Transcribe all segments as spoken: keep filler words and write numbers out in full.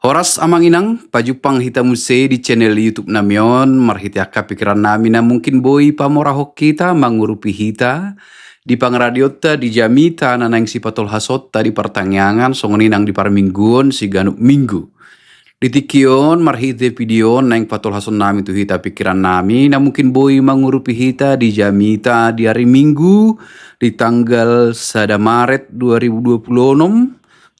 Horas amang inang, pajumpang hita muse di channel YouTube nami on, marhite angka pikiran nami na mungkin boi pamorahon hita, mangurupi hita, di pangaradionta di jamita na naeng sipatolhasonta di partangiangan, songon i nang di parmingguon siganup minggu. Di tingki on, marhite video on naeng patolhason nami tu hita pikiran nami, na mungkin boi mangurupi hita di jamita di ari Minggu, di tanggal sada Maret dua ribu dua puluh onom,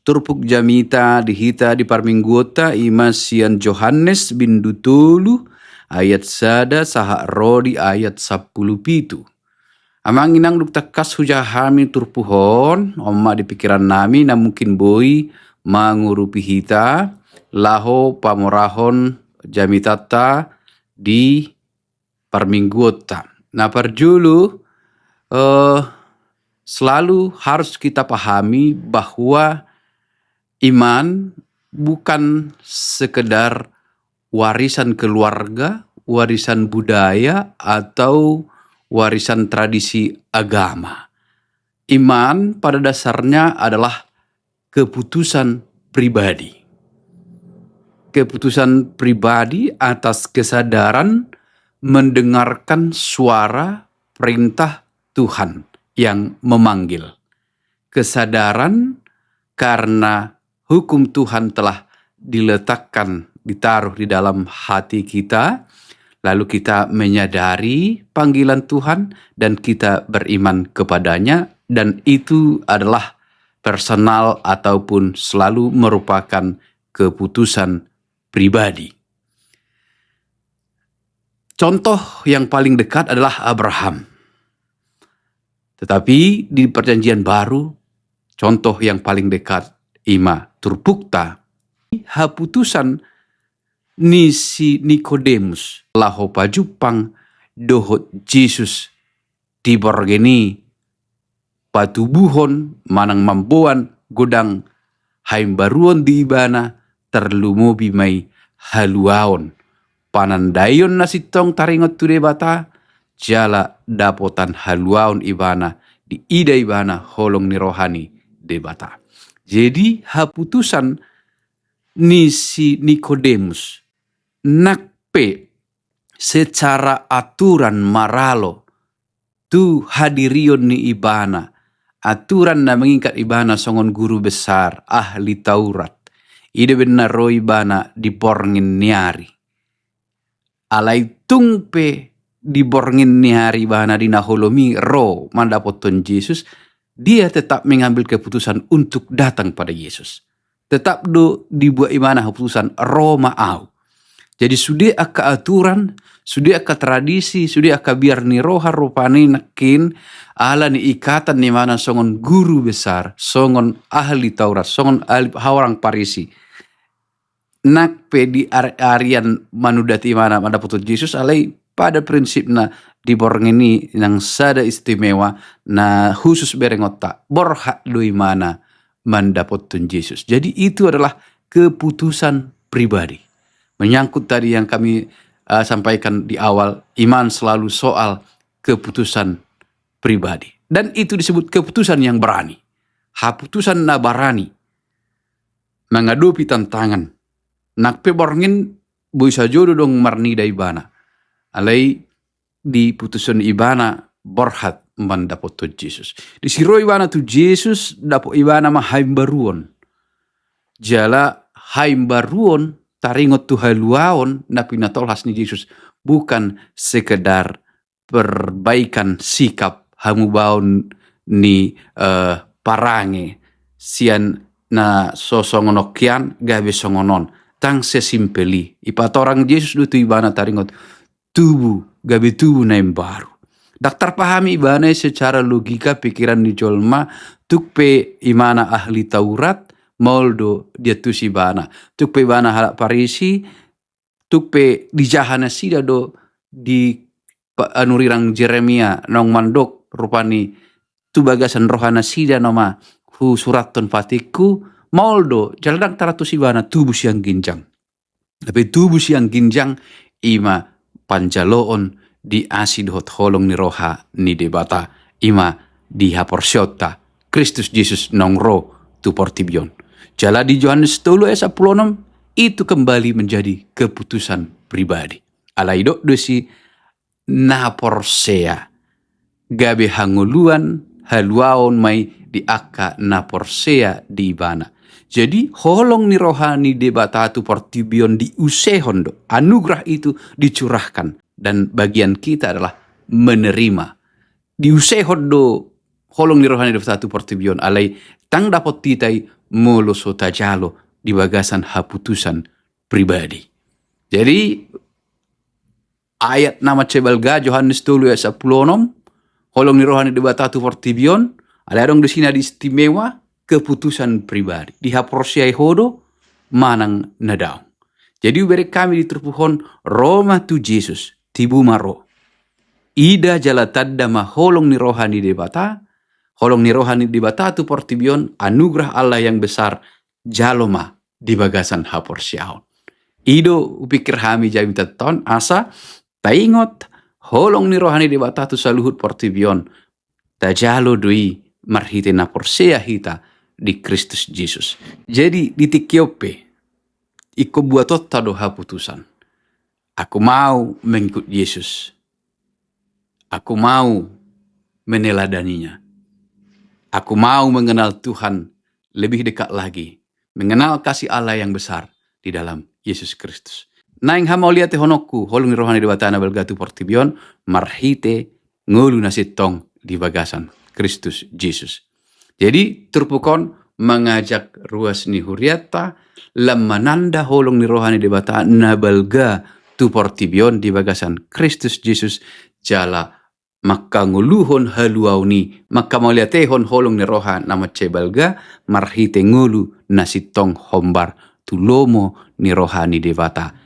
turpuk jamita di hita di parmingguonta ima sian Johannes bindu tolu ayat sada sahat ro di ayat sampulu pitu. Amang inang dung tangkas hujaha hami turpuk on, on ma di pikiran nami na mungkin boi mangurupi hita, laho pamorahon jamitanta di parmingguonta. Na parjolo, eh, selalu harus kita pahami bahwa iman bukan sekedar warisan keluarga, warisan budaya, atau warisan tradisi agama. Iman pada dasarnya adalah keputusan pribadi. Keputusan pribadi atas kesadaran mendengarkan suara perintah Tuhan yang memanggil. Kesadaran karena hukum Tuhan telah diletakkan, ditaruh di dalam hati kita, lalu kita menyadari panggilan Tuhan dan kita beriman kepada-Nya, dan itu adalah personal ataupun selalu merupakan keputusan pribadi. Contoh yang paling dekat adalah Abraham. Tetapi di Perjanjian Baru, contoh yang paling dekat ima turpukta. Haputusan ni si Nikodemus laho pajumpang dohot Jesus di borngin i, patubuhon manang mamboan godang haimbaruon di ibana, tarlumobi ma i haluaon, panandaion na sintong taringot tu Debata, jala dapotan haluaon ibana, diida ibana holong ni roha ni Debata. Jadi haputusan ni si Nikodemus, nang pe secara aturan maralo tu hadirion ni ibana, aturan na mangingkat ibana songon guru besar, ahli Taurat. I do umbahen na ro ibana di borngin ni ari. Alai tung pe di borngin ni ari ibana di na holom i ro mandapothon Jesus, dia tetap mengambil keputusan untuk datang pada Yesus. Tetap do dibuat ibana haputusan, ro ma ahu. Jadi sude angka aturan, sude angka tradisi, sude angka biar ni roha rupani nangkin, ala ni ikatan ni ibana songon guru besar, songon ahli Taurat, songon ahli, haorang Parisi. Nang pe di ar-, arian manunda ibana mandapothon Jesus, alai pada prinsipna di borngin i nang sada istimewa na khusus berengonta, borhat do ibana mandapothon Jesus. Jadi itu adalah keputusan pribadi. Menyangkut tadi yang kami, eh, sampaikan di awal, iman selalu soal keputusan pribadi. Dan itu disebut keputusan yang berani. Haputusan na barani mangadopi tantangan. Nang pe borngin boi sajo do dong marnida ibana. Alai diputushon ibana borhat mandapothon Jesus. Disi ro ibana tu Jesus, dapot ibana ma haimbaruon. Jala haimbaruon taringot tu haluaon na pinatolhas ni Jesus, bukan sekedar perbaikan sikap, hamubaon ni, eh, parange sian na so songon on hian gabe songon on. Ndang sesimpel i. Dipatorang Jesus do tu ibana taringot tubu, gabe tubu na imbaru. Ndang tarpahami ibana i secara logika pikiran ni jolma, tung pe ibana ahli Taurat, maol do diantusi ibana. Tung pe ibana halak Parisi, tung pe dijaha nasida do di pa-, anu rirang Jeremia naung mandok rupani tu bagasan roha nasida nama husurathon patikku, maol do, jala ndang tarantusi ibana tubu sian ginjang. Tapi tubu sian ginjang ima panjaloon di asi dohot holong ni roha ni Debata, ima di haporseaonta Kristus Jesus naung ro tu portibi on. Jala di Johannes tolu ayat sampulu onom, itu kembali menjadi keputusan pribadi. Alai didok do disi na porsea, gabe hangoluan, haluaon ma i di angka na porsea di Ibana. Jadi holong ni roha ni Debata tu portibi on diusehon do, anugerah itu dicurahkan, dan bagian kita adalah menerima. Diusehon do holong ni roha ni Debata tu portibi on, alai ndang dapot hita i molo so tajalo di bagasan haputusan pribadi. Jadi ayat na mansai balga, Johannes tolu ayat sampulu onom, holong ni roha ni Debata tu portibi on, alai adong do disi na istimewa, keputusan pribadi. Dihaporseai ho do manang na daong. Jadi hubereng hami di turpuk on, ro ma tu Jesus, tibu ma ro. Ida jala tanda ma holong ni roha ni Debata, holong ni roha ni Debata tu portibi on, anugerah Allah yang besar, jalo ma di bagasan haporseaon. I do hupikir hami jamita on, asa taingot holong ni roha ni Debata tu saluhut portibi on, tajalo do i marhite na porsea hita di Kristus Jesus. Jadi di tingki on pe, ingkon buatonta do haputusan. Aku mau mengikut Yesus. Aku mau meneladaninya. Aku mau mengenal Tuhan lebih dekat lagi, mengenal kasih Allah yang besar di dalam Yesus Kristus. Naeng hamauliatehononku holong ni roha ni Debata na balga tu portibi on, marhite ngolu na sintong di bagasan Kristus Jesus. Jadi turpuk on mangajak ruas ni hurianta lam mananda holong ni roha ni Debata na balga tu portibi on di bagasan Kristus Jesus, jala manghangoluhon haluaon i, manghamauliatehon holong ni roha na mansai balga, marhite ngolu na sintong hombar tu lomo ni roha ni Debata,